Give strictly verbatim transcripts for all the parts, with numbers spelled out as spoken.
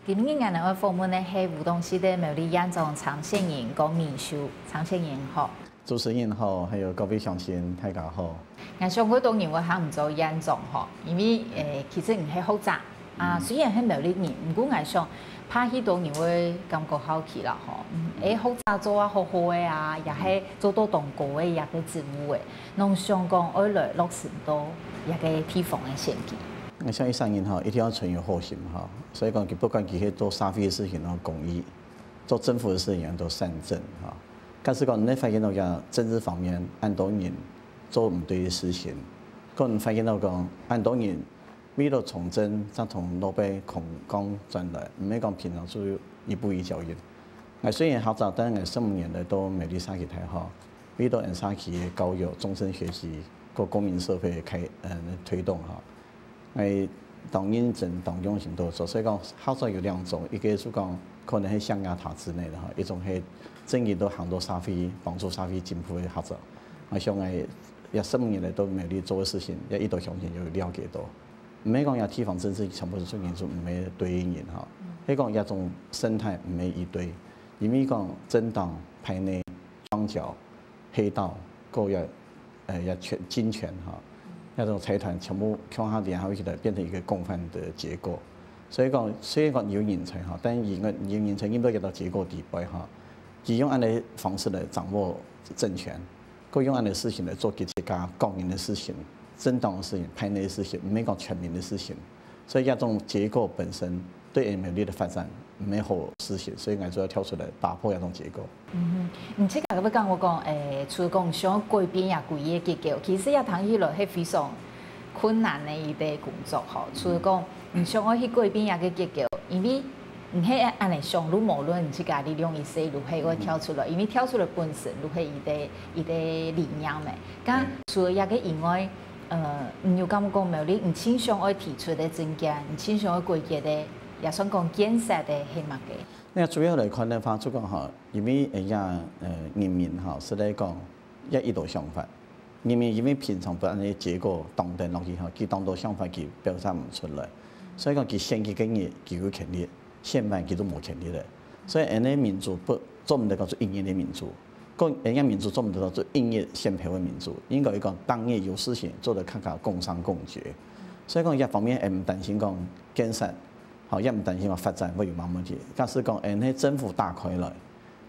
今日𠊎等愛訪問个係吳東勢个苗栗縣長參選人江明修，參選人好。主持人好，還有各位鄉親，大家好。𠊎想過當然會喊你做縣長吼，因為誒，其實你係學者啊，雖然係苗栗人，毋過𠊎想，怕許多人會感覺好奇啦吼。誒，學者做啊好好个啊，也係做到當高个一個職務誒，攏想講愛來落實到一個地方个選舉。 𠊎想一生人吼，一定愛存有好心吼，所以講，佢不管佢係做社會个事情咯，公益，做政府个事情都善政吼。假使講你發現到个政治方面，恁多人做毋對个事情，講你發現到講，恁多人為了從政，正從老百姓空降轉來，毋係講平常就一步一腳印。𠊎雖然學者，但𠊎十五年來都苗栗社區大學，為到𠊎社區个教育、終身學習、个公民社會開，嗯，推動吼。 𠊎當認真、當用心都做，所以講學者有兩種，一個係講可能係象牙塔之內个吼，一種係真正都行到社會、幫助社會進步个學者。𠊎想𠊎這十五年來都苗栗做个事情，也已經向前有了解到。毋係講這地方政治全部係出人做，毋係對个人吼，係講這種生態毋係一對，因為講政黨、派系、莊腳、黑道，還有 呃，也權金錢哈，那種財團全部共下聯合起來，變成一個共犯的結果。所以講，雖然講有人才哈，但因為有人才，因為一到結果底背哈，佢用恁樣方式來掌握政權，佢用恁樣事情來做佢自家個人个事情、政黨个事情、派系个事情，毋係講全民个事情。所以這種結果本身對苗栗个發展毋係好事情，所以𠊎就愛跳出來打破這種結果。 嗯哼，你自家會感覺講，誒，除了講想要改變這个規个結構，其實也聽起來係非常困難个一个工作吼。除了講，你想要去改變這个結構，因為你係恁樣想，你無論你自家力量一細路係會跳出來，因為跳出來本身就係一个一个理念个。該除了這个以外，呃，你有感覺講苗栗你盡想要提出个政見，你盡想要改革个，也算講建設个係麼个？ 該主要來看个話，就講吼，因為誒呀，呃，人民吼，實在講，也有一種想法。人民因為平常毋恁樣結果當等落去吼，佢當多想法佢表達毋出來，所以講佢選舉該日佢有權利，選完佢都無權利了。所以恁樣民主不做毋得講做一日个民主，講恁樣民主做毋得講做一日選票个民主，應該講當日有事情做得較加共商共決。所以講這方面，誒，毋擔心講建設 吼，也毋擔心話發展會有麼个問題。假使講，誒，該政府打開來，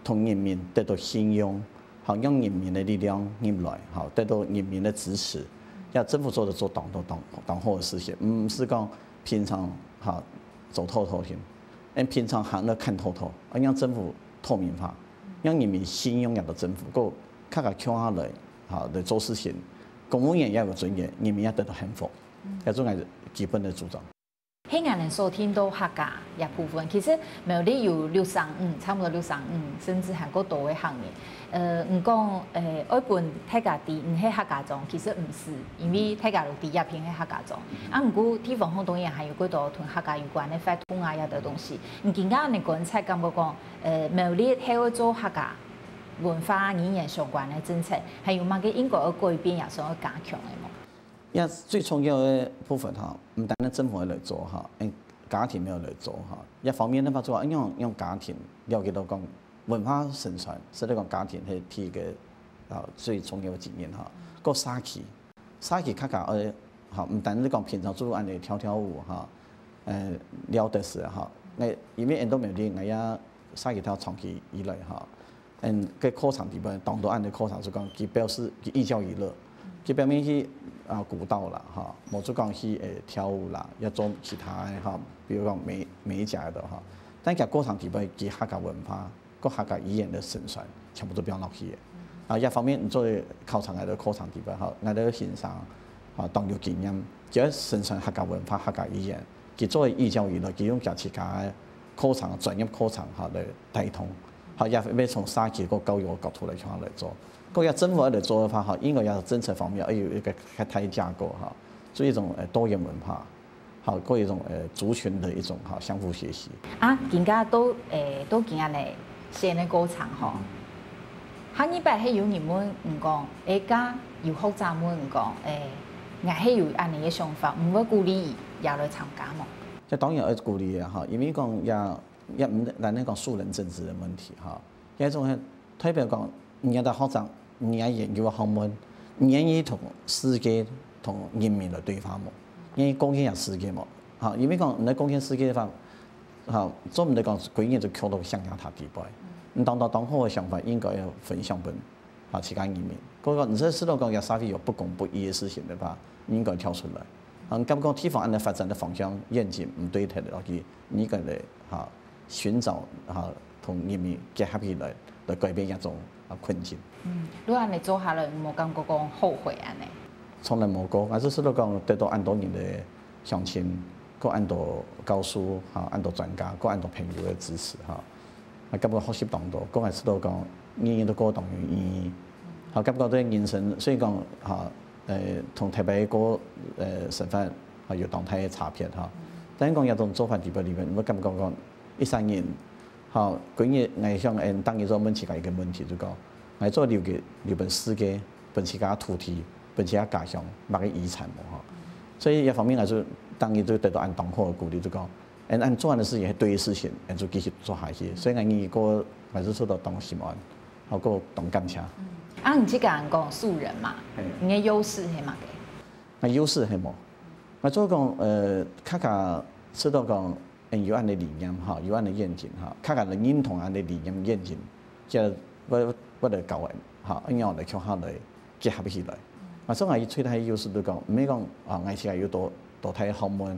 同人民得到信用，吼，讓人民个力量入來，吼，得到人民个支持，這政府做得做當多當當好个事情，毋係講平常吼做透透天，誒，平常行得看透透，啊，讓政府透明化，讓人民信用這个政府，過較加共下來，吼，來做事情，公務員也有尊嚴，人民也得到幸福，這種係基本个主張。 係𠊎等所聽到客家這部分，其實苗栗有六成五，差不多六成五，甚至還較多个客人。呃，毋過，呃，愛分大家知，毋係客家庄，其實毋係，因為大家都知這片係客家庄。啊，毋過地方上當然還有較多同客家有關个活動啊，這兜東西。你今下恁樣觀察，感覺講，呃，苗栗係愛做客家文化、語言相關个政策，還有麼个應該愛改變，也想愛加強个無？ 這最重要个部分吼，毋單單政府愛來做吼，誒，家庭愛來做吼。一方面个話，就講用用家庭了解到講文化承傳，實在講家庭係第一个啊最重要个責任吼。過社區，社區較加愛吼，毋單單講平常就恁樣跳跳舞吼，誒，了得事吼。誒，因為恁多苗栗，𠊎也社區頭長期以來吼， 嗯，个課程底背，當多恁个課程就講佢表示佢寓教於樂，佢表面去啊舞蹈啦，吼，無就講去誒跳舞啦，也做其他个吼，比如講美美甲个吼，但佢過程底背佢客家文化，个客家語言个承傳，全部都放落去个。啊，這方面你做考察𠊎个課程底背吼，𠊎个先生吼，當有經驗，佢愛承傳客家文化、客家語言，佢做个寓教於樂，佢用佢自家个課程、專業課程吼來帶動。 好，也愛從社區个教育个角度來看來做。過也政府愛來做个話，吼，應該也政策方面愛有一个較大架構，吼，做一種誒多元文化，好，過一種誒族群的一種哈相互學習。啊，今下都誒都今下咧，選个過程吼，下一擺係有人問你講，誒，該有學者問你講，誒，𠊎係有恁樣个想法，你會鼓勵佢也來參加無？這當然愛鼓勵个哈，因為講也也毋單單講素人正職个問題哈，也一種係代表講，你个學生，你个研究个學問，願意同世界、同人民來對話無？願意貢獻下世界無？哈，因為講你來貢獻世界个話，哈，做毋得講歸日就囥到象牙塔底背。你當到當好个想法，應該要分享分 哈，自家人民。過个毋係試著講這社會有不公不義个事情个話，你應該跳出來。嗯，感覺地方恁樣發展个方向願景毋對頭落去，你應該來哈尋找哈同人民結合起來，來改變這種啊困境。嗯，你恁樣做下來，有無感覺講後悔恁樣？從來無過，還係試著講得到恁多人个相信，過恁多教授哈，恁多專家，過恁多朋友个支持哈。 啊，感覺學習當多，講也試著講，日日都過當有意義。好，感覺對人生，雖然講哈，呃，同台北過呃生活哈有當大个差別哈，但係講這種做法底背裡面，我感覺講，一生人，好，歸日𠊎想，嗯，當日做問自家一個問題，就講，𠊎做留个留分世界，分自家土地，分自家家鄉，麼个遺產無哈？所以這方面來說，當日就得到恁當好个鼓勵，就講。 嗯，恁做恁个事情係對个事情，嗯，就繼續做下去。所以𠊎日日過，𠊎就做到當心安，好過當感謝。啊，你這個人講素人嘛，嘿你个優勢係麼个？𠊎優勢係無？𠊎做講，呃，較較試著講，嗯，有恁个理念哈，有恁个願景哈，較較來認同恁个理念願景，這我我來教人哈，恁樣來共下來結合起來。啊，所以𠊎最大个優勢就講，毋係講啊，𠊎自家有多多大个學問，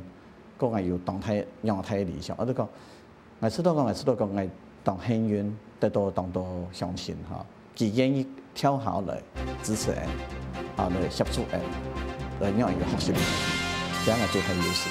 過𠊎有當大仰大个理想，𠊎就講，𠊎試著講，𠊎試著講，𠊎當幸運得到當多鄉親哈，佢願意跳下來支持𠊎，啊，來協助𠊎，來讓𠊎有學習，這樣𠊎最大个優勢。